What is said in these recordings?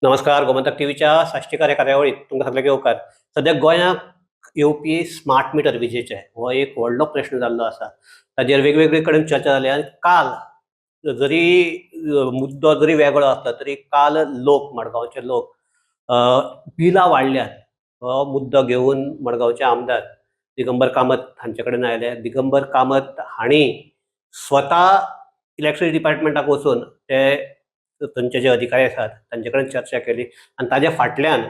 नमस्कार, गोमंतक टीव्हीच्या साश्टीकार ह्या कार्यावळीत तुमकां सगळ्यांक येवकार. सद्या गोंयांत येवपी स्मार्ट मिटर विजेचे हो एक व्हडलो प्रश्न जाल्लो आसा. ताजेर वेगवेगळे कडेन चर्चा जाली आनी काल जरी मुद्दो जरी वेगळो आसलो तरी काल लोक, मडगांवचे लोक, बिलां वाडल्यात हो मुद्दो घेवन मडगांवचे आमदार दिगंबर कामत हांचे कडेन आयले. दिगंबर कामत हांणी स्वता इलेक्ट्रिसिटी डिपार्टमेंटाक वचून ते थंयचे जे अधिकारी आसात तांचे कडेन चर्चा केली आनी ताज्या फाटल्यान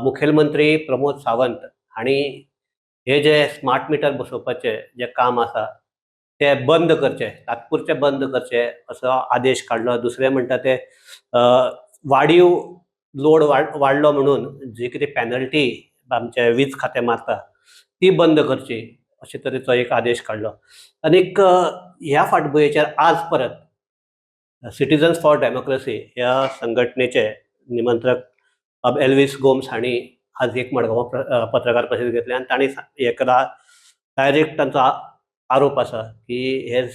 मुखेलमंत्री प्रमोद सावंत हांणी हे जे स्मार्ट मिटर बसोवपाचे जे काम आसा ते बंद करचे, तात्पुरते बंद करचे असो आदेश काडलो. दुसरें म्हणटा ते वाडीव लोड वाडलो म्हणून जी कितें पॅनल्टी आमचे वीज खातें मारता ती बंद करची अशे तरेचो एक आदेश काडलो. आनीक ह्या फाटभुंयेचेर आज परत सिटीजन्स फॉर डेमोक्रेसी ह्या संघटनेचे निमंत्रक बाब एल्वीस गोम्स हांणी आज एक मडगांव पत्रकार परिशद घेतली आनी तांणी एकदा डायरेक्ट तांचो आरोप आसा की हे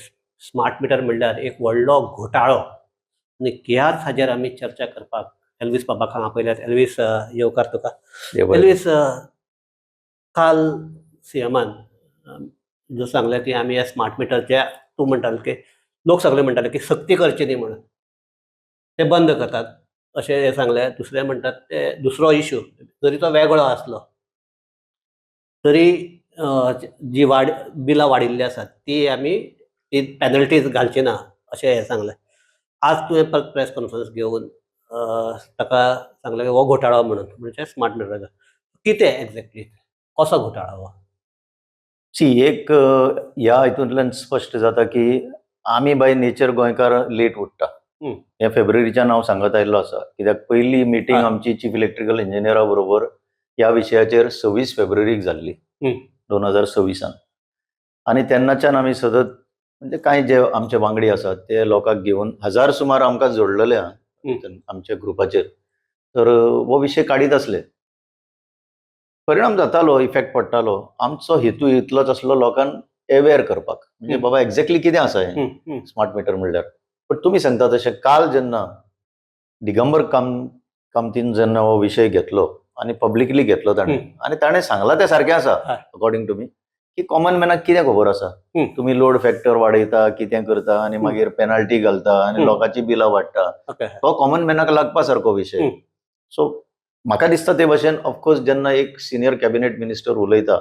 स्मार्ट मिटर म्हणल्यार एक व्हडलो घोटाळो. आनी ह्याच हाजेर आमी चर्चा करपाक एल्वीस बाबाक हांगा आपयल्यात. एल्वीस, येवकार तुका. एल्वीस, काल सीएमान जो सांगलें की आमी ह्या स्मार्ट मिटरचे, तूं म्हणटालो की लोक सगळे म्हणटाले की सक्ती करची न्ही म्हणून ते बंद करतात अशें हे सांगलें. दुसरें म्हणटात ते दुसरो इशू जरी तो वेगळो आसलो तरी जी वाड बिलां वाडिल्ली आसात ती आमी ती पॅनल्टीज घालची ना अशें हें सांगलें. आज तुवें परत प्रेस कॉन्फरन्स घेवन ताका सांगलें की हो घोटाळो म्हणून, म्हणजे स्मार्ट मिटराचो कितें एक्झॅक्टली, कसो घोटाळो हो? सी, एक ह्या हितूंतल्यान स्पश्ट जाता की आमी बाय नेचर गोंयकार लेट उठ्ठा. हें फेब्रुवारीच्यान हांव सांगत आयिल्लो आसा, कित्याक पयली मिटींग आमची चीफ इलेक्ट्रिकल इंजिनियरा बरोबर ह्या विशयाचेर 26 फेब्रुवारीक जाल्ली 2026न. आनी तेन्नाच्यान आमी सतत, म्हणजे कांय जे आमचे वांगडी आसात ते लोकांक घेवन, हजार सुमार आमकां जोडलेले आहा आमच्या ग्रुपाचेर, तर हो विशय काडीत आसले. परिणाम जातालो, इफेक्ट पडटालो. आमचो हेतू इतलोच आसलो, लोकांक अवेर करपाक, म्हणजे बाबा एक्झॅक्टली कितें आसा हें हम्म, हम्म. स्मार्ट मिटर म्हणल्यार. पण तुमी सांगता तशें काल जेन्ना दिगंबर कामतीन जेन्ना हो विशय घेतलो आनी पब्लिकली घेतलो ताणें आनी ताणें सांगलां तें सारकें आसा, अकॉर्डिंग टू मी, की कॉमन मॅनाक कितें खबर आसा? तुमी लोड फॅक्टर वाडयता, कितें करता आनी मागीर पेनल्टी घालता आनी लोकांची बिलां वाडटा. तो कॉमन मॅनाक लागपा सारको विशय. सो म्हाका दिसता ते भाशेन, ऑफकोर्स, जेन्ना एक सिनियर कॅबिनेट मिनिस्टर उलयता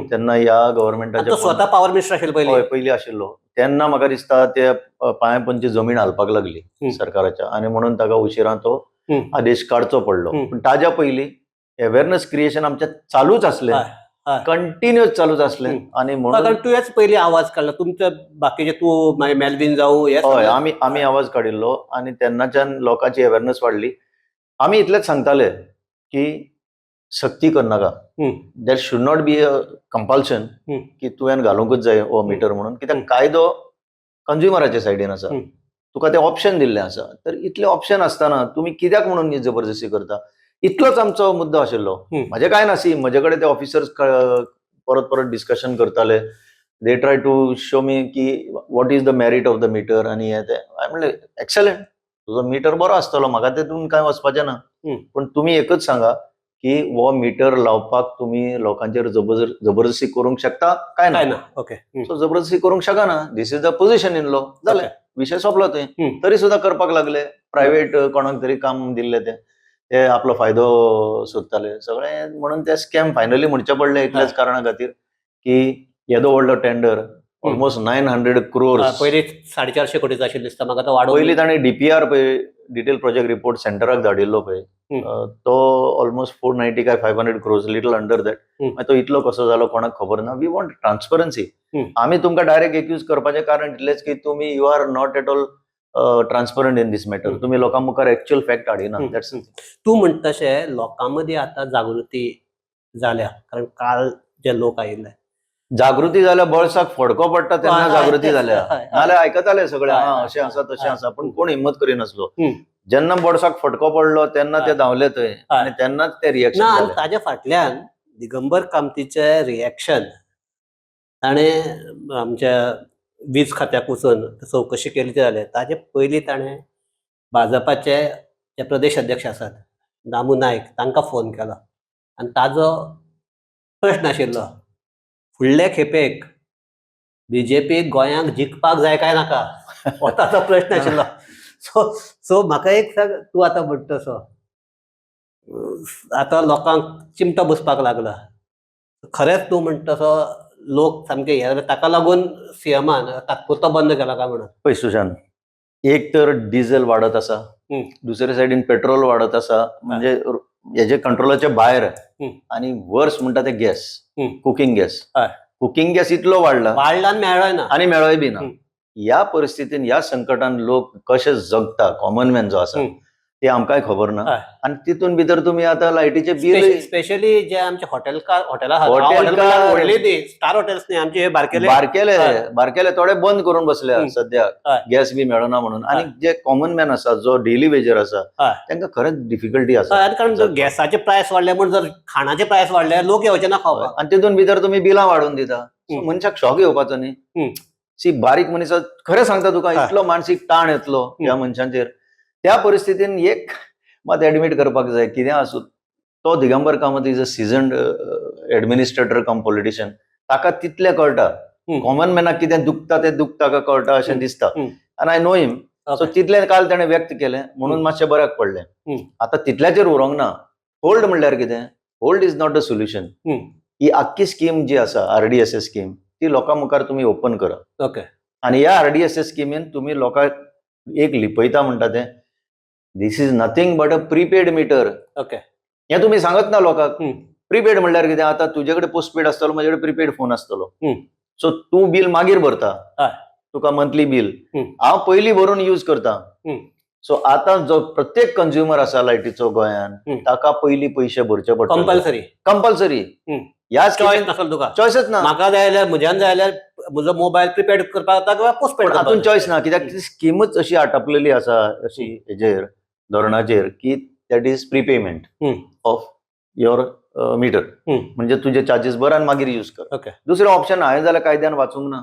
तेन्ना ह्या आनी गव्हर्मेंटाच्या तो स्वता पावर मिनिस्टर आशिल्लो पयलीं. हय, पयलीं आशिल्लो. तेन्ना म्हाका दिसता ते पांया पोंदची जमीन हालपाक लागली सरकाराच्या आनी म्हणून ताका उशिरां तो आदेश काडचो पडलो. पूण ताज्या पयलीं अवेरनेस क्रिएशन आमचें चालूच आसलें, हय, हय. कंटिन्युअस चालूच आसलें आनी म्हणून कारण तुवेंच पयलीं आवाज काडलो, तुमचे बाकीचे, तूं मागीर मेल्वीन जावं हे हय. आमी आवाज काडिल्लो आनी तेन्नाच्यान लोकांची अवेरनेस वाडली. आमी इतलेंच सांगताले की सक्ती करनाका, there should not be a compulsion की तुवें घालूंकच जाय हो मिटर म्हणून, कित्याक कायदो कंज्युमराच्या सायडीन आसा. तुका ते ऑप्शन दिल्लें आसा, तर इतले ऑप्शन आसतना तुमी कित्याक म्हणून ही जबरदस्ती करता, इतलोच आमचो मुद्दो आशिल्लो. म्हजें कांय नासी, म्हजे कडेन ते ऑफिसर्स परत परत डिस्कशन करताले. They try to show me की what is the merit of the meter आनी हे ते. हांवें म्हणलें, एक्सलंट, तुजो मिटर बरो आसतलो, म्हाका तेतून कांय वचपाचें ना. पूण तुमी एकच सांगा की हो मिटर लावपाक तुमी लोकांचेर जबरदस्ती करूंक शकता काय ना? काय ना, ओके. सो जबरदस्ती करूंक शकना, this is the position in law. जालें, विशय सोंपलो थंय. तरी सुद्दां करपाक लागले. प्रायव्हेट कोणाक तरी काम दिल्लें, ते ते आपलो फायदो सोदताले सगळे, म्हणून ते स्कॅम फायनली म्हणचे पडले इतल्याच कारणा खातीर की येदो व्हडलो टेंडर, ऑलमोस्ट 900 क्रोर्स. पयलीं 450 कोटीचो आशिल्लो दिसता म्हाका, तो वाडोवन पयलीं ताणें डीपीआर पळय, डिटेल प्रोजेक्ट रिपोर्ट सेंटराक धाडिल्लो पळय, तो ऑलमोस्ट 490 काय 500 crores, little under that. मागीर तो इतलो कसो जालो कोणाक खबर ना. We want transparency. आमी तुमकां डायरेक्ट एक्यूज करपाचें कारण इतलेंच की तुमी, you are not at all transparent in this matter. तुमी लोकां मुखार एक्च्युअल फॅक्ट हाडिना. That's तूं म्हणटा तशें लोकां मदीं आतां जागृती जाल्या, कारण काल जे लोक आयिल्ले जागृती जाल्या, बळसाक फडको पडटा तेन्ना जागृती जाल्या. तेच, हय, हय. नाल्यार आयकताले सगळे, हा, अशें आसा, तशें आसा, पण कोण हिम्मत करिनासलो. जेन्ना बोळसाक फटको पडलो तेन्ना ते धांवले थंय आनी तेन्नाच ते रिएक्शन ना, आनी जालें. ताज्या फाटल्यान दिगंबर कामतीचें रिएक्शन, ताणें आमच्या वीज खात्याक वचून चवकशी केली, ते जालें. ताजे पयलीं ताणें भाजपाचे जे प्रदेश अध्यक्ष आसात दामू नायक तांकां फोन केलो आनी ताजो प्रश्न आशिल्लो, फुडले खेपेक बीजेपी गोंयांक जिखपाक जाय काय नाका, हो ताजो प्रश्न आशिल्लो. सो सो म्हाका एक सांग, तूं आतां म्हणटा तसो आतां लोकांक चिमटो बसपाक लागला, खरेंच तूं म्हणटा तसो लोक सामके हे, ताका लागून सीएमान तात्पुरतो बंद केला काय म्हणून? पळय सुशांत, एक तर डिझेल वाडत आसा, दुसरे सायडीन पेट्रोल वाडत आसा, म्हणजे हेजे कंट्रोलाच्या भायर. आनी वर्स म्हणटा ते gas, cooking gas. Cooking gas इतलो वाडला, वाडला आनी मेळ्ळोय ना, आनी मेळोय बी ना. ह्या परिस्थितीन, ह्या संकटान लोक कशे जगता, कॉमन मॅन जो आसा, ते आमकांय खबर ना. आनी तितून भितर तुमी आतां लायटीचे बिल, स्पेशली जे आमचे हॉटेलकार, हॉटेलां आहात, व्हडली ती स्टार हॉटेल्स न्ही, आमचे बारकेले बारकेले बारकेले थोडे बंद करून बसल्या सद्या, गॅस बी मेळना म्हणून. आनी जे कॉमन मॅन आसा, जो डेली वेजर आसा, तांकां खरेंच डिफिकल्टी आसा. कारण गॅसाचे प्रायस वाडले म्हूण जर खाणाचे प्रायस वाडले, लोक येवचे ना खावपाक. आनी तितून भितर तुमी बिलां वाडोवन दिता, मनशाक शॉक येवपाचो न्ही. सी, बारीक मनीस, खरें सांगता तुका, इतलो मानसीक ताण येतलो ह्या मनशांचेर. त्या परिस्थितीन एक मात एडमीट करपाक जाय, कितें आसूं, तो Digambar Kamat is a seasoned administrator cum politician, ताका तितलें कळटा कॉमन मॅनाक कितें दुखता तें दुख ताका कळटा अशें दिसता. आनी I know him. सो तितलें काल ताणें व्यक्त केलें म्हणून मातशें बऱ्याक पडलें. आतां तितल्याचेर उरोंक ना. होल्ड म्हणल्यार कितें? Hold is not a solution. ही आख्खी स्कीम जी आसा, आरडीएसएस स्कीम, ती लोकां मुखार तुमी ओपन करा. आनी ह्या आरडीएसएस स्किमीन तुमी लोकांक एक लिपयता म्हणटा तें, this is nothing but a prepaid meter. हें तुमी सांगत ना लोकांक. प्रीपेड म्हणल्यार कितें? आतां तुजे कडेन पोस्टपेड आसतलो, म्हजे कडेन प्रीपेड फोन आसतलो. सो तूं बील मागीर भरता, तुका मंथली बील, हांव पयलीं भरून यूज करता. सो आतां जो प्रत्येक कंज्युमर आसा लायटीचो गोंयान, ताका पयलीं पयशे भरचे पडटले. कंपल्सरी. कंपल्सरी. ह्या चॉयस नासलो तुका, चॉयसच ना. म्हाका जाय जाल्यार, म्हज्यान जाय जाल्यार म्हजो मोबायल प्रिपेड करपाक जाता किंवा पोस्टपेड. हातूंत चॉयस ना, कित्याक ती स्किमूच अशी आटपलेली आसा, अशी हेजेर धोरणाचेर, की that is prepayment of your meter. म्हणजे तुजे चार्जीस भर आनी मागीर यूज कर. दुसरें ऑप्शन हांवें जाल्यार कायद्यान वाचूंक ना.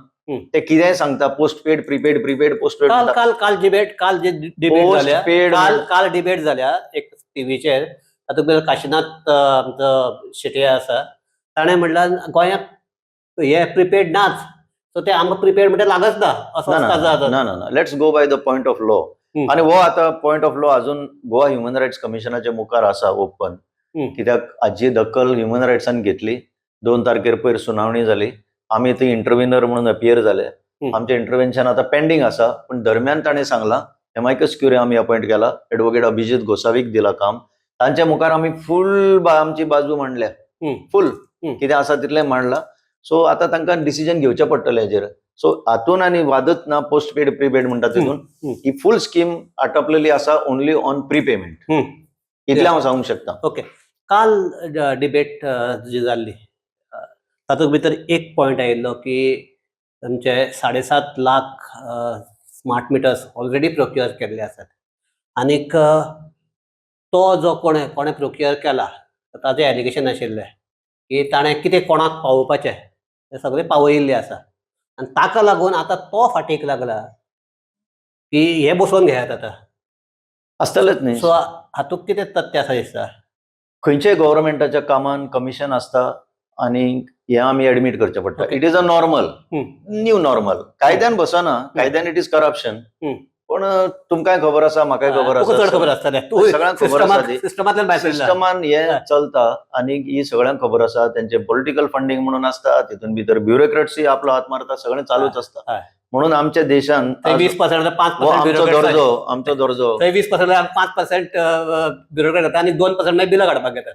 ते कितेंय सांगता, पोस्टपेड, प्रीपेड, प्रीपेड, पोस्टपेड. काल काल काल डिबेट, काल जे डिबेट जाल्या, काल काल डिबेट जाल्या एक टीव्हीचेर, तातूंत भितर काशिनाथ आमचो शेटये आसा, ताणें म्हणल्यार गोंयांत हे प्रिपेड नाच, सो ते आमकां प्रिपेड म्हणटा लागच ना असो. ना ना ना, let's go by the point of law. आनी हो आतां पॉयंट ऑफ लॉ अजून गोवा ह्युमन रायट्स कमिशनाच्या मुखार आसा ओपन, कित्याक हाजी दखल ह्युमन रायट्सान घेतली. 2 तारखेर पयर सुनावणी जाली, आमी थंय इंटरव्हिनर म्हणून अपियर जाले. आमचें इंटरव्हेन्शन आतां पेंडींग आसा. पूण दरम्यान ताणें सांगलां, एमायकस क्युरे आमी अपॉयंट केला, एडवोकेट अभिजीत गोसावीक दिला काम. तांच्या मुखार आमी फूल आमची बाजू मांडल्या, फूल कितें आसा तितलें मांडलां. सो आतां तांकां डिसिजन घेवचें पडटलें हेजेर. सो हातून आनी वादच ना, पोस्टपेड प्रीपेड म्हणटा तितून ही फूल स्कीम आटपलेली आसा ओनली ऑन प्रीपेमेंट, इतलें हांव सांगूंक शकता. ओके, काल डिबेट जी जाल्ली तातूंत भितर एक पॉयंट आयिल्लो की आमचे 7.5 lakh smart metres already procure केल्ले आसात, आनीक तो जो कोणें कोणें प्रोक्युअर केला ताजें एलिगेशन आशिल्लें की ताणें कितें कोणाक पावोवपाचें तें सगळें पावयिल्लें आसा, आनी ताका लागून आतां तो फाटीक लागला की हे बसोवन घेयात आतां. आसतलेच न्ही. सो हातूंत कितें तथ्य आसा दिसता? खंयच्याय गव्हर्मेंटाच्या कामान कमिशन आसता आनी हें आमी एडमीट करचें पडटा. It is a normal, new normal. कायद्यान बसना, कायद्यान it is corruption, पूण तुमकांय खबर आसा, म्हाकाय खबर आसा, चड खबर आसतलें, सगळ्यांक खबर आसा. सिस्टमांतल्यान भायर सिस्टमान हें चलता आनी ही सगळ्यांक खबर आसा. तेंचे पॉलिटिकल फंडींग म्हणून आसता, तितून भितर ब्युरोक्रेट्सी आपलो हात मारता, सगळें चालूच आसता. म्हणून आमच्या देशान 20% 5% आमचो दर्जो, आमचो दर्जो 20% 5% ब्युरोक्रेट जाता आनी 2% बिलां काडपाक घेतात.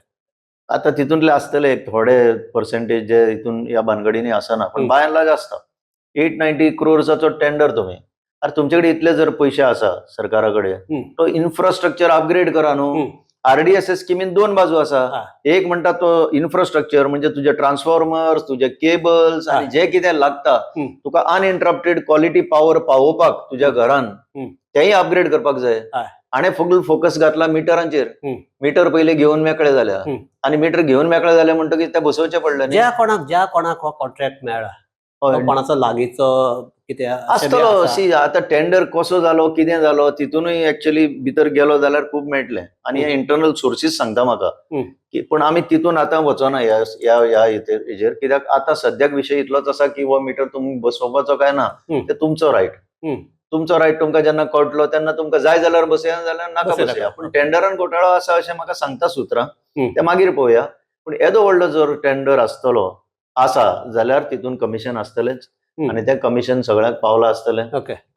आतां तितूंतले आसतले एक थोडे पर्सेंटेज जे हितून ह्या भानगडींनी आसना, पण बाय अँड लार्ज आसता. 890 क्रोर्साचो टेंडर तुमी, अरे तुमचे कडेन इतले जर पयशे आसा सरकारा कडेन, तो इन्फ्रास्ट्रक्चर अपग्रेड करा न्हू. आरडीएसएस स्किमीन 2 बाजू आसा. एक म्हणटा तो इन्फ्रास्ट्रक्चर म्हणजे तुजे ट्रान्सफॉर्मर्स, तुजे केबल्स आनी जे कितें लागता तुका अनइंटरप्टेड क्वॉलिटी पावर पावोवपाक तुज्या घरान, तेंय अपग्रेड करपाक जाय. आनी फुल फोकस घातला मिटरांचेर. मिटर पयले घेवन मेकळे जाल्या, आनी मिटर घेवन मेकळे जाले म्हणटकीर ते बसोवचे पडले. ज्या कोणाक ज्या कोणाक हो कॉन्ट्रॅक्ट मेळ्ळा, कोणाचो लागींचो कितें अशें बी आसतलो. आसा? सी, आतां टेंडर कसो जालो, कितें जालो, तितूनय एक्चुअली भितर गेलो जाल्यार खूब मेळटलें आनी हे इंटरनल सोर्सीस सांगता म्हाका की, पूण आमी तितून आतां वचना ह्या ह्या ह्या हेजेर, कित्याक आतां सद्याक विशय इतलोच आसा की हो मिटर तुमी बसोवपाचो काय ना ते तुमचो रायट. तुमचो रायट तुमकां जेन्ना कळटलो तेन्ना तुमकां जाय जाल्यार बसया, जाल्यार नाका बसया. बसया. नाका. पूण टेंडरान घोटाळो आसा अशें म्हाका सांगता सुत्रां, ते मागीर पळोवया. पूण येदो व्हडलो जर टेंडर आसतलो आसा जाल्यार तितून कमिशन आसतलेंच आनी तें कमिशन सगळ्यांक पावलां आसतलें.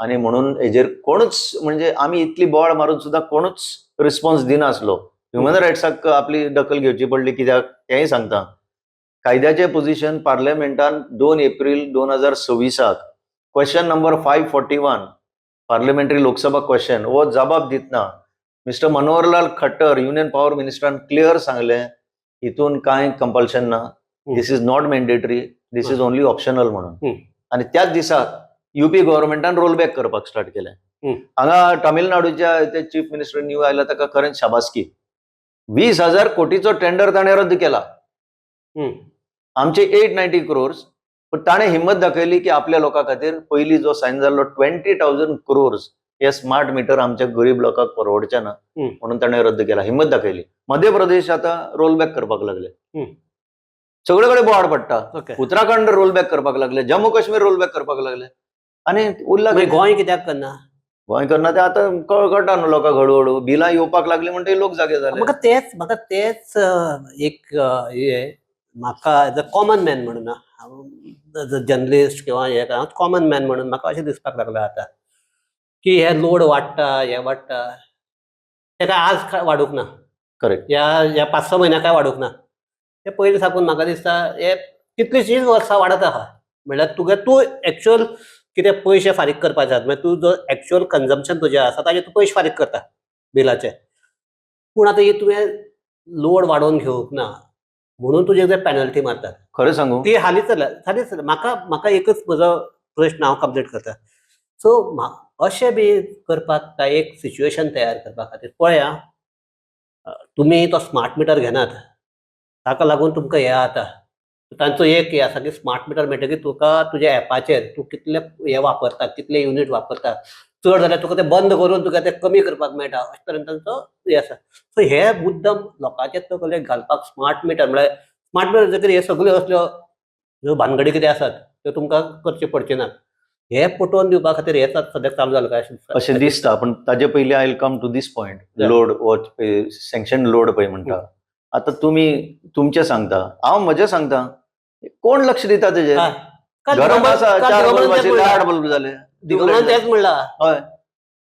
आनी म्हणून हेजेर कोणूच, म्हणजे आमी इतली बोवाळ मारून सुद्दां कोणूच रिस्पॉन्स दिनासलो. ह्युमन रायट्साक आपली दखल घेवची पडली. कित्याक तेंय सांगता. कायद्याचें पोझिशन पार्लमेंटान 2 April 2026 question number 541, parliamentary Lok Sabha question, हो जबाब दितना mister Manohar Lal Khattar, union power मिनिस्टरान क्लियर सांगलें, हितून कांय कंपल्शन ना, this is not mandatory, this is only optional म्हणून. आनी त्याच दिसाक युपी गव्हर्मेंटान रोल बॅक करपाक स्टार्ट केलें. हांगा तामिळनाडूच्या ते चीफ मिनिस्टर न्यू आयला, ताका खरेंच शाबासकी. 20,000 कोटीचो टेंडर ताणें रद्द केला. आमचे 890 क्रोर्स, पण ताणें हिंमत दाखयली की आपल्या लोकां खातीर पयली जो सायन जाल्लो 20,000 क्रोर्स हे स्मार्ट मिटर आमच्या गरीब लोकांक परवडचे ना म्हणून ताणें रद्द केला. हिंमत दाखयली. मध्य प्रदेश आतां रोल बॅक करपाक लागले. सगळे कडेन बोवाळ पडटा. उत्तराखंड रोल बॅक करपाक लागले, जम्मू काश्मीर रोल बॅक करपाक लागले आनी उरला मागीर गोंय कित्याक करना? गोंय करना ते आतां कळटा न्हू लोकांक, हळूहळू बिलां येवपाक लागली म्हणटकीर लोक जागे जाले. म्हाका तेच एक हे म्हाका एज अ कॉमन मॅन म्हणून, हांव एज अ जर्नलिस्ट किंवा हे हांव कॉमन मॅन म्हणून म्हाका अशें दिसपाक लागलां आतां की हे लोड वाडटा, हे वाडटा, ते काय आज वाडूंक ना. ह्या ह्या 5-6 म्हयन्या काय वाडूंक ना. ते पयलीं साकून म्हाका दिसता हे कितलींशींच वर्सां वाडत आहा. म्हणल्यार तुगे तूं एक्चुअल कितें पयशे फारीक करपाक जाय, म्हणजे तूं जो एक्चुअल कन्जम्पशन तुजें आसा ताजेर तूं पयशे फारीक करता बिलाचे. पूण आतां ही तुवें लोड वाडोवन घेवंक ना म्हणून तुजेर ते पॅनल्टी मारतात. खरें सांगू, ती हालींच जाल्या, हालींच जाल्या. म्हाका म्हाका एकच म्हजो प्रश्न हांव कंप्लीट करता. सो अशें बी करपाक काय एक सिच्युएशन तयार करपा खातीर पळया, तुमी तो स्मार्ट मिटर घेनात ताका लागून तुमकां हें जाता. तांचो एक हें आसा की स्मार्ट मिटर मेळटकीर तुका तुज्या एपाचेर तूं कितले हे वापरता, कितले युनीट वापरता, चड जाल्यार तुका ते बंद करून तुका ते कमी करपाक मेळटा, अशे तरेन तांचो हें आसा. सो हे मुद्दम लोकांचे तकलेक घालपाक स्मार्ट मिटर, म्हळ्यार स्मार्ट मिटर जातकीर हे सगल्यो असल्यो ह्यो भानगडी कितें आसात त्यो तुमकां करच्यो पडच्यो नात, हे पटोवन दिवपा खातीर हे सद्याक चालू जालां काय अशें दिसता. अशें दिसता. पण ताजे पयलीं I come to this point. Load हो सँक्शन लोड पळय म्हणटा, आतां तुमी तुमचें सांगता, हांव म्हजें सांगता, कोण लक्ष दिता तेजेर? हय. काल गरम आसा, काल चार दिगंबरान बल्ब तेंच आशिल्ले, म्हणलां. आठ बल्ब जाले. दिगंबरान तेंच म्हणलां. हय,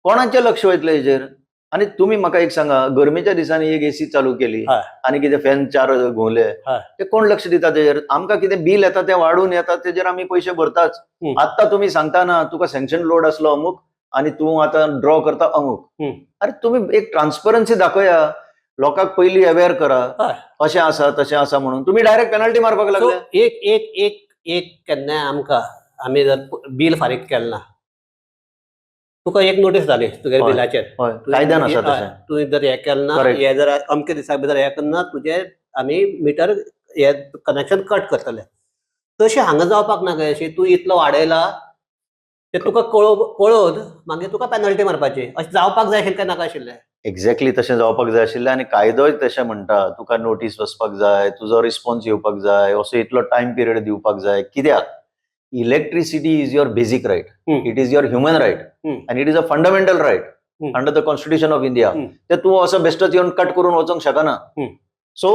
कोणाचें लक्ष वयतलें हेजेर? आनी तुमी म्हाका एक सांगा, गरमेच्या दिसांनी एक एसी चालू केली आनी कितें फॅन चार घुंवले, ते कोण लक्ष दिता तेजेर? आमकां कितें बील येता तें वाडून येता, तेजेर आमी पयशे भरताच. आत्तां तुमी सांगता ना, तुका सँक्शन लोड आसलो अमूक आनी तूं आतां ड्रॉ करता अमूक. अरे, तुमी एक ट्रान्सपरन्सी दाखया लोकांक, पयलीं अवेर करा, अशें आसा तशें आसा म्हणून. तुमी डायरेक्ट पेनल्टी मारपाक सो लागले. एक एक एक एक केन्नाय आमकां आमी जर बील फारीक केलें ना, तुका एक नोटीस जाली तुगे बिलाचेर. हय, कायद्यान आसा तशें. तुवें जर हें केलें ना, हे जर अमके दिसा भितर हें करना, तुजें आमी मिटर हे कनेक्शन कट करतले. तशें हांगा जावपाक नाका. अशें तूं इतलो वाडयला ते तुका कळोवन मागीर तुका पेनल्टी मारपाची, अशें जावपाक जाय आशिल्लें काय नाका आशिल्लें? एक्झॅक्टली तशें जावपाक जाय आशिल्लें आनी कायदोय तशें म्हणटा, तुका नोटीस वचपाक जाय, तुजो रिस्पॉन्स येवपाक जाय, असो इतलो टायम पिरियड दिवपाक जाय. कित्याक electricity is your basic right, it is your human right आनी it is a fundamental right under the Constitution of India. ते तूं असो बेश्टोच येवन कट करून वचोंक शकना. सो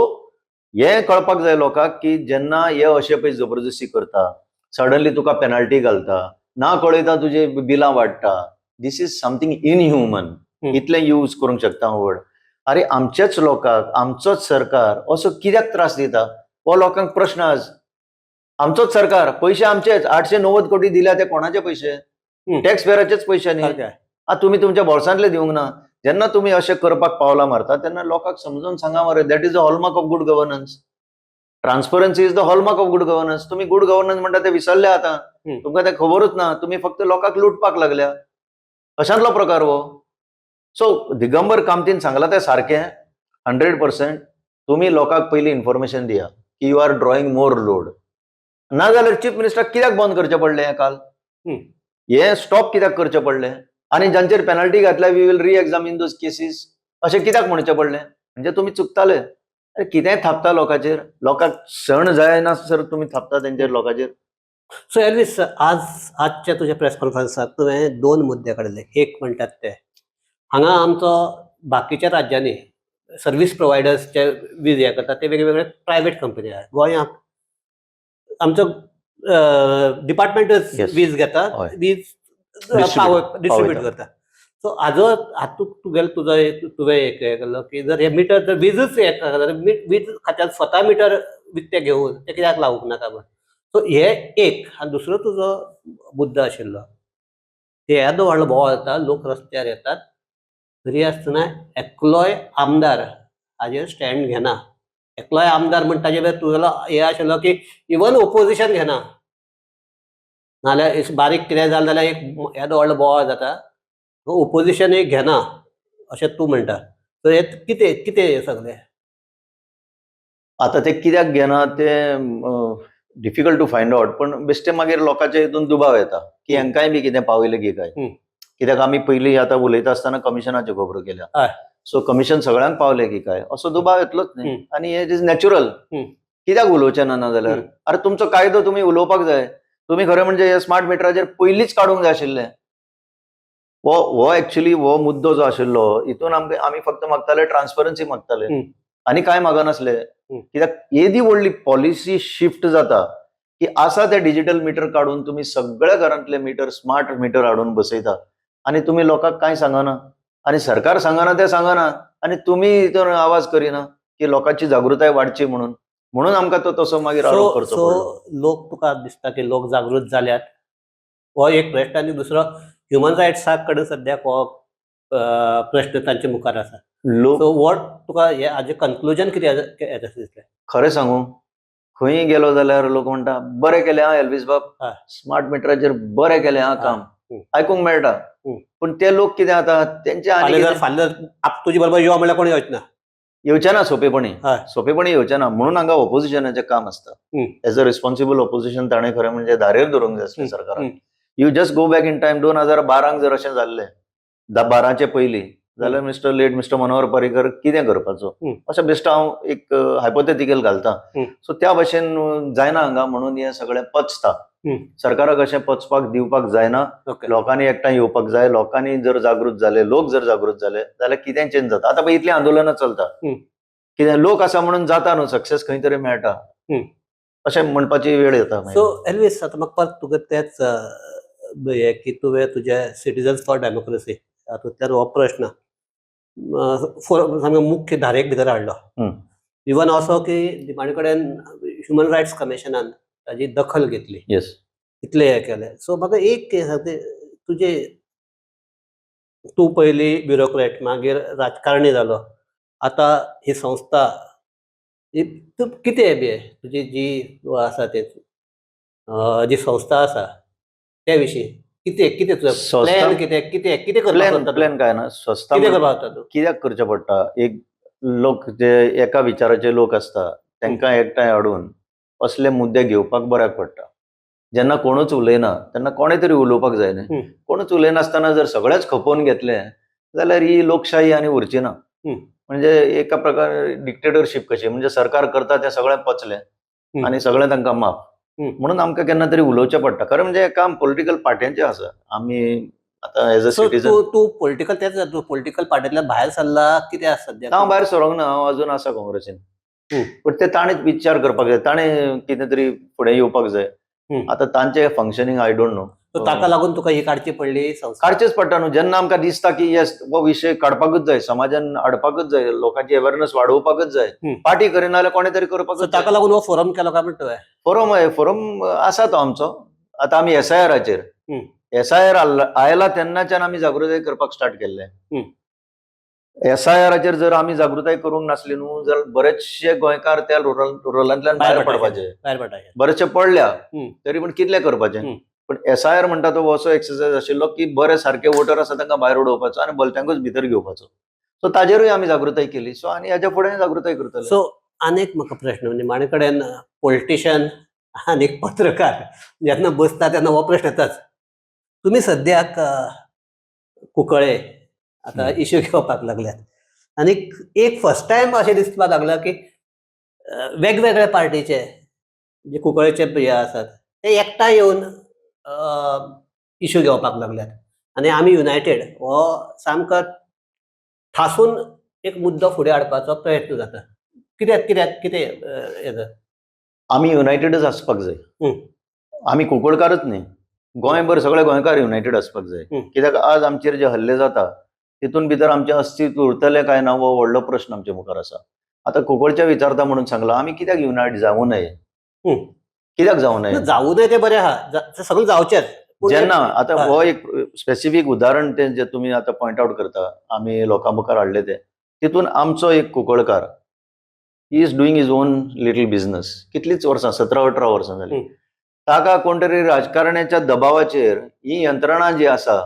हें कळपाक जाय लोकांक की जेन्ना हे अशे पळय जबरदस्ती करता, सडनली तुका पेनल्टी घालता, ना कळयता तुजे बिलां वाडटा, this is something inhuman. इतलें यूज करूंक शकता हांव वर्ड. अरे, आमच्याच लोकांक आमचोच सरकार असो कित्याक त्रास दिता, हो लोकांक प्रश्न आज. आमचोच सरकार, पयशे आमचेच, 890 कोटी दिल्या, ते कोणाचे पयशे? टॅक्स पेयराचेच पयशे न्ही? आं, तुमी तुमच्या बोल्सांतले दिवंक ना. जेन्ना तुमी अशें करपाक पावलां मारता तेन्ना लोकांक समजून सांगा मरे, that is the hallmark of good governance. Transparency is the hallmark of good governance. तुमी गुड गव्हर्नन्स म्हणटा ते विसरले आतां. तुमकां तें खबरूच ना. तुमी फक्त लोकांक लुटपाक लागल्या, अशांतलो प्रकार हो. सो दिगंबर कामतीन सांगलां तें सारकें 100%. तुमी लोकांक पयलीं इन्फॉर्मेशन दिया की you are drawing more load. ना जाल्यार चीफ मिनिस्टराक कित्याक बंद करचें पडलें हें काल? हे स्टॉप कित्याक करचें पडलें आनी जांचेर पेनल्टी घातल्या, we will re-examine those cases, अशें कित्याक म्हणचें पडलें? म्हणजे तुमी चुकताले. अरे, कितेंय थापता लोकांचेर. लोकांक सण जायना सर तुमी थापता तेंचेर, लोकांचेर. सो एल्वीस, आज आजच्या तुज्या प्रेस कॉन्फरन्साक तुवें दोन मुद्दे काडले. एक म्हणटात ते हांगा आमचो बाकीच्या राज्यांनी सर्वीस प्रोवायडर्स जे वीज हे करतात ते वेगळे वेगळे प्रायवेट कंपनी आहात. गोंयांत आमचो डिपार्टमेंटच वीज घेता, वीज Distribute. पावय, डिस्ट्रीब्यूट पावयता. करता. सो हाजो हातूंत तुगेलो तुजो एक तुवें एक हें केल्लो की जर हे मिटर जर वीजच हे करता जाल्यार वीज खात्यान स्वता मिटर विकतें घेवन तें कित्याक लावूंक नाका म्हण. सो हे एक आनी दुसरो तुजो मुद्दो आशिल्लो ते येदो व्हडलो बोवाळ जाता, लोक रस्त्यार येतात, तरी आसतना एकलोय आमदार हाजेर स्टँड घेना. एकलोय आमदार म्हण ताजे बरोबर तुजो हे आशिल्लो की इवन ओपोजिशन घेना, नाल्यार बारीक कितें जालें जाल्यार एक येदो व्हडलो बोवाळ जाता, ओपोजिशन एक घेना अशें तूं म्हणटा. सो हे कितें कितें हें सगळें? आतां ते कित्याक घेना तें डिफिकल्ट टू फायंड आवट, पण बेश्टे मागीर लोकांच्या हितून दुबाव येता की हेंकांय बी कितें पावयलें की काय. कित्याक आमी पयलीं आतां उलयता आसतना कमिशनाच्यो खबरो केल्या. सो कमिशन सगळ्यांक पावलें की काय असो दुबाव येतलोच न्ही. आनी it is natural. कित्याक उलोवचें ना जाल्यार? अरे, तुमचो कायदो तुमी उलोवपाक जाय. तुमी खरें म्हणजे हे स्मार्ट मिटराचेर पयलींच काडूंक जाय आशिल्लें. हो हो एक्चुली हो मुद्दो जो आशिल्लो हितून आमकां, आमी फक्त मागताले ट्रान्सपरन्सी मागताले आनी कांय मागनासले. कित्याक येदी व्हडली पॉलिसी शिफ्ट जाता की आसा ते डिजिटल मिटर काडून तुमी सगळ्या घरांतले मिटर स्मार्ट मिटर हाडून बसयता आनी तुमी लोकांक कांय सांगना आनी सरकार सांगना तें सांगना आनी तुमी हितून आवाज करिना की लोकांची जागृताय वाडची म्हणून. म्हणून आमकां तो तसो मागीर आरोप करचो सो पडलो. लोक, तुका दिसता की लोक जागृत जाल्यात? हो एक प्रश्न. आनी दुसरो, ह्युमन रायट्सा कडेन सद्याक हो प्रश्न तांचे मुखार आसा. लोक सो what तुका हे हाजें कन्क्लुजन कितें येता अशें दिसलें? खरें सांगू, खंय गेलो जाल्यार लोक म्हणटा, बरें केलें हा एल्वीस बाब, स्मार्ट मिटराचेर बरें केलें हा काम. आयकूंक मेळटा. पूण ते लोक कितें जाता तेंचे आनी फाल्यां जर कितें फाल्यां जर तुजे बरोबर यो म्हणल्यार कोण येवच ना. येवचें ना सोंपेपणी. सोंपेपणी येवचें ना. म्हणून हांगा ऑपोजिशनाचें काम आसता. एज अ रिस्पॉन्सिबल ऑपोजिशन ताणें खरें म्हणजे धारेर धरूंक जाय आसलें सरकाराक. You just go back in time, 2012क जर अशें जाल्लें, 12चे पयलीं जाल्यार mister late mister Manohar Parrikar कितें करपाचो? अशें बेश्टो हांव एक हायपोथेटिकल घालता. सो त्या भशेन जायना हांगा, म्हणून हें सगळें पचता. सरकाराक अशें पचपाक दिवपाक जायना. लोकांनी एकठांय येवपाक जाय. लोकांनी जर जागृत जाले, लोक जर जागृत जाले जाल्यार कितें चेंज जाता. आतां पळय इतलीं आंदोलनां चलता, कितें लोक आसा म्हणून जाता न्हू, सक्सेस खंय तरी मेळटा अशें म्हणपाची वेळ येता मागीर. सो एल्वीस, आतां म्हाका परत तुका तेच हें की तुवें तुजें सिटीजन्स फॉर डेमोक्रेसी हातूंतल्यान हो प्रश्न सामको मुख्य धारेक भितर हाडलो. इवन असो की निमाणे कडेन ह्युमन रायट्स कमिशनान ताजी दखल घेतली. इतलें हें केलें. सो म्हाका एक हें सांग, तुजें तूं पयलीं ब्युरोक्रेट, मागीर राजकारणी जालो, आतां ही संस्था ही तूं कितें बी तुजी जी आसा ते जी संस्था आसा त्या विशीं कितें कितें तुजो संस्था- प्लॅन कितें कितें कितें करपाक प्लॅन सोदता तूं? प्लॅन काय ना, संस्था कितें करपाक सोदता तूं? कित्याक करचें पडटा, एक लोक जे एका विचाराचे लोक आसता तांकां एकठांय हाडून असले मुद्दे घेवपाक बऱ्याक पडटा. जेन्ना कोणूच उलयना तेन्ना कोणें तरी उलोवपाक जाय न्ही. कोणूच उलयनासतना जर सगळेच खपोवन घेतले जाल्यार ही लोकशाही आनी उरची ना. म्हणजे एका प्रकारे डिक्टेटरशीप कशी, म्हणजे सरकार करता तें सगळें पचलें आनी सगळें तांकां माफ. म्हणून आमकां केन्ना तरी उलोवचें पडटा. खरें म्हणजे हें काम पॉलिटिकल पार्ट्यांचें आसा. आमी आतां एज अ सो सिटीजन तूं तूं पॉलिटिकल तेच, तूं पॉलिटिकल पार्टींतल्यान भायर सरला कितें आसा सद्याक? हांव भायर सरोंक ना, हांव अजून आसा काँग्रेसीन. पण ते ताणें विचार करपाक जाय, ताणें कितें तरी फुडें येवपाक जाय. आतां तांचें functioning I don't know. So ताका लागून तुका ही काडची पडली संस्था? काडचेच पडटा न्हू. जेन्ना आमकां दिसता की येस, हो विशय काडपाकूच जाय, समाजान हाडपाकूच जाय, लोकांची अवेरनस वाडोवपाकूच जाय, पार्टी करिना जाल्यार कोणें तरी सो करपाकूच जाय. ताका लागून हो फोरम केलो काय म्हणटा तुवें? फोरम फोरम आसा तो आमचो. आतां आमी एसआयआराचेर, एसआयआर आयला तेन्नाच्यान आमी जागृताय करपाक स्टार्ट केल्लें. एसआयआराचेर जर आमी जागृताय करूंक नासली न्हू जाल्यार बरेचशे गोंयकार त्या रुरलांतल्यान भायर पडपाचे. भायर पडपाचे. बरेचशे पडल्या तरी पण कितले करपाचे. पण एसआयआर म्हणटा तो असो एक्सरसायज आशिल्लो की बरे सारके वोटर आसा तांकां भायर उडोवपाचो आनी भलत्यांकूच भितर घेवपाचो. सो ताजेरूय आमी जागृताय केली. सो आनी हेज्या फुडें जागृताय करतले. सो आनीक म्हाका प्रश्न, निमाणे कडेन पॉलिटिशियन आनी पत्रकार जेन्ना बसता तेन्ना हो प्रश्न येताच, तुमी सद्याक कुंकळे आतां इश्यू घेवपाक लागल्यात आनी एक फर्स्ट टायम अशें दिसपाक लागलां की वेगवेगळ्या पार्टीचे जे कुंकळेचे हे आसात ते एकठांय येवन इश्यू घेवपाक लागल्यात आनी आमी युनायटेड हो सामको ठासून एक मुद्दो फुडें हाडपाचो प्रयत्न जाता. कित्याक कित्याक कितें येता? आमी युनायटेडच आसपाक जाय. आमी कुंकळकारच न्ही, गोंयभर सगळे गोंयकार युनायटेड आसपाक जाय. कित्याक आज आमचेर जे हल्ले जाता तितून भितर आमचें अस्तित्व उरतलें काय ना हो व्हडलो प्रश्न आमचे मुखार आसा. आतां कुंकळचे विचारता म्हणून सांगलां, आमी कित्याक युनायट जावं नये? कित्याक जावं नये? जावं नये तें बरें आहा, सगळें जावचेंच. जेन्ना आतां हो एक स्पेसिफीक उदाहरण तें जें तुमी आतां पॉयंट आवट करता, आमी लोकां मुखार हाडलें तें, तितून आमचो एक Kunkalkar he is doing his own little business कितलींच वर्सां, 17-18 वर्सां जालीं. ताका कोण तरी राजकारण्याच्या दबावाचेर ही यंत्रणा जी आसा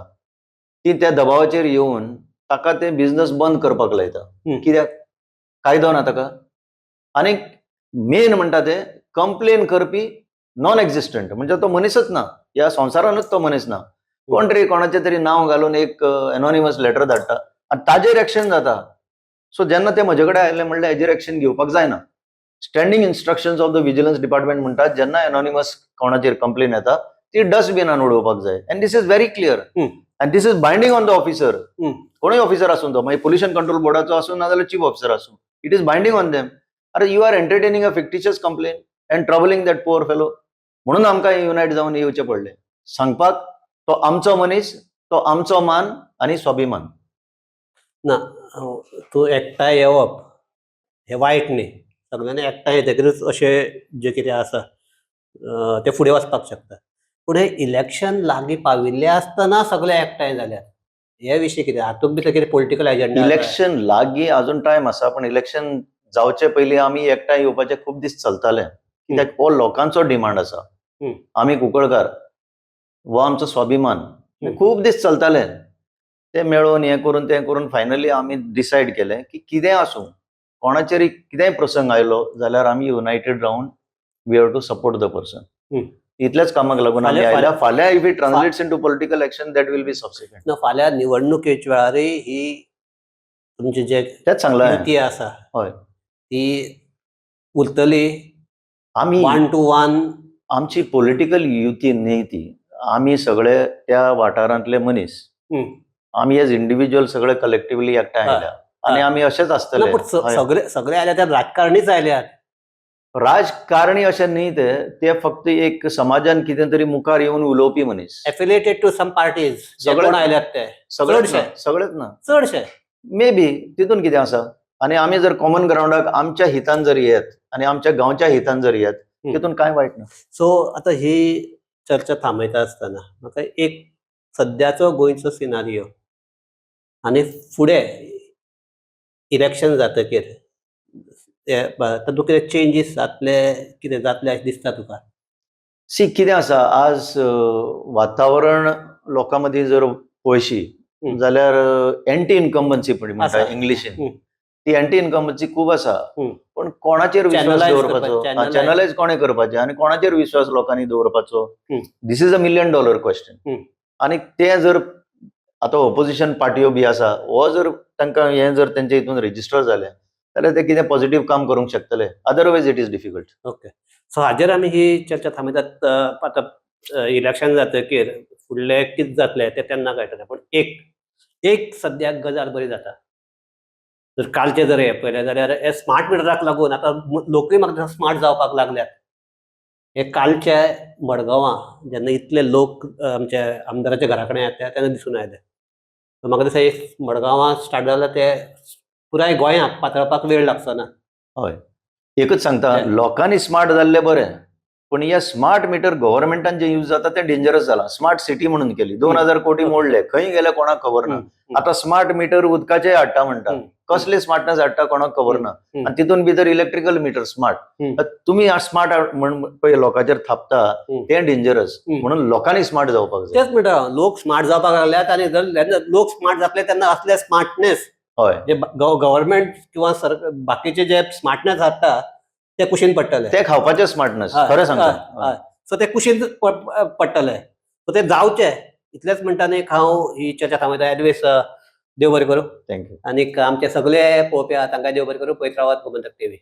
ती त्या दबावाचेर येवन ताका ते बिझनस बंद करपाक लायता. कित्याक? कायदो ना ताका. आनी मेन म्हणटा ते कंप्लेन करपी नॉन एक्झिस्टंट, म्हणजे तो मनीसच ना, ह्या संवसारानूच तो मनीस ना. कोण तरी कोणाचें तरी नांव घालून एक एनॉनिमस लेटर धाडटा आनी ताजेर एक्शन जाता. सो जेन्ना ते म्हजे कडेन आयले म्हणल्यार हेजेर एक्शन घेवपाक जायना. Standing instructions of the vigilance department म्हणटात जेन्ना एनॉनिमस कोणाचेर कंप्लेन येता ती डस्टबिनान उडोवपाक जाय. And this is very clear and this is binding on the officer. कोणूय ऑफिसर आसूं तो, मागीर पोल्युशन कंट्रोल बोर्डाचो आसूं नाजाल्यार चीफ ऑफिसर आसूं, it is binding on them. अरे, you are entertaining a fictitious complaint and troubling that poor fellow. म्हणून आमकां युनायट जावन येवचें पडलें सांगपाक, तो आमचो मनीस, तो आमचो मान आनी स्वाभिमान. ना, तूं एकठांय येवप हें वायट न्ही. सगळ्यांनी एकठांय येतकीरूच अशें जें कितें आसा तें फुडें वचपाक शकता. पूण हें इलेक्शन लागीं पाविल्लें आसतना सगळे एकठांय जाल्यात हे विशीं कितें? हातूंत भितर कितें पॉलिटिकल एजेंडा? इलेक्शन लागीं अजून टायम आसा, पण इलेक्शन जावचे पयलीं आमी एकठांय येवपाचे खूब दीस चलताले, कित्याक हो लोकांचो डिमांड आसा. आमी कुंकळकार, हो आमचो स्वाभिमान. खूब दीस चलताले ते मेळोवन हें करून तें करून फायनली आमी डिसायड केलें की कितेंय आसूं, कोणाचेरय कितेंय प्रसंग आयलो जाल्यार आमी युनायटेड रावन we have to support the person. इतल्याच कामाक लागून आमी आयल्या. फाल्यां if it translates into political action, that will be subsequent. ना, फाल्यां निवडणुकेच्या वेळारय ही तुमची जे तेच सांगलां. युती आसा ती उरतली? आमी 1 to 1? आमची पॉलिटिकल युती न्ही ती. आमी सगळे त्या वाठारांतले मनीस, आमी एज इंडिव्हिज्युअल सगळे कलेक्टिवली एकठांय आयल्या आनी आमी अशेच आसतले. पूण सगळे सगळे आयल्या ते राजकारणीच आयल्यात. राजकारणी अशें न्ही, ते ते फक्त एक समाजान कितें तरी मुखार येवन उलोवपी मनीस. एफिलिएटेड टू सम पार्टीज सगळे कोण आयल्यात ते. सगळेच ना, सगळेच ना. चडशे. मे बी तितून कितें आसा, आनी आमी जर कॉमन ग्रावंडाक आमच्या हितान जर येत आनी आमच्या गांवच्या हितान जर येत, तितून कांय वायट ना. सो आतां ही चर्चा थांबयता आसतना म्हाका एक सद्याचो गोंयचो सिनारियो आनी फुडें इलेक्शन जातकीर तातूंत कितें चेंजीस जातले, कितें जातले अशें दिसता तुका? सी, कितें आसा, आज वातावरण लोकां मदीं जर पळयशी जाल्यार एंटी इन्कम्बन्सी म्हणटा इंग्लिशीन, ती एंटी इन्कम्बन्सी खूब आसा. पण कोणाचेर विश्वास दवरपाचो, चॅनलायज कोणें करपाचें आनी कोणाचेर विश्वास लोकांनी दवरपाचो, this is a million dollar question. आनी तें जर आतां ओपोजिशन पार्टयो बी आसा, हो जर तांकां हें जर तेंच्या हितून रेजिस्टर जालें जाल्यार ते कितें पॉझिटिव्ह काम करूंक शकतले, otherwise it is difficult. Okay, so हाजेर आमी ही चर्चा थांबयतात. आतां इलेक्शन जातकीर फुडलें कितें जातलें तें तेन्ना कळटलें. पूण एक एक सद्याक गजाल बरी जाता, जर कालचें जर हें पळयलें जाल्यार हे स्मार्ट मिटराक लागून आतां लोकूय म्हाका स्मार्ट जावपाक लागल्यात. हे कालचे मडगांवां जेन्ना इतले लोक आमच्या आमदाराच्या घरा कडेन येता तेन्ना दिसून आयलें. म्हाका दिसता एक मडगांवां स्टार्ट जालां ते पुराय गोंयांक पातळपाक वेळ लागचो ना. हय, एकच सांगता, लोकांनी स्मार्ट जाल्लें बरें, पण हे स्मार्ट मिटर गव्हर्मेंटान जे यूज जाता ते डेंजरस जाला. स्मार्ट सिटी म्हणून केली, 2000 कोटी मोडले, खंय गेले कोणाक खबर ना. आतां स्मार्ट मिटर उदकाचे हाडटा म्हणटा, कसले स्मार्टनेस हाडटा कोणाक खबर ना. आनी तितून भितर इलेक्ट्रिकल मिटर स्मार्ट, तुमी स्मार्ट म्हण पळय लोकांचेर थापता तें डेंजरस. म्हणून लोकांनी स्मार्ट जावपाक जाय. तेच म्हणटा, लोक स्मार्ट जावपाक लागल्यात आनी जर लोक स्मार्ट जातले तेन्ना असले स्मार्टनेस जे गव्हर्मेंट किंवा बाकीचे जे स्मार्टनेस हाडटा ते कुशीन पडटले. ते खावपाचे स्मार्टनेस, खरें सांगता. सो ते कुशीन पडटले. सो ते जावचे. इतलेंच म्हणटा न्ही हांव ही चर्चा थांबयता. एडवेस, देव बरें करूं. Thank you. आनीक आमचे सगळे पळोवपी आहा तांकां देव बरें करूं. पळयत रावात गोमंतक टीव्ही.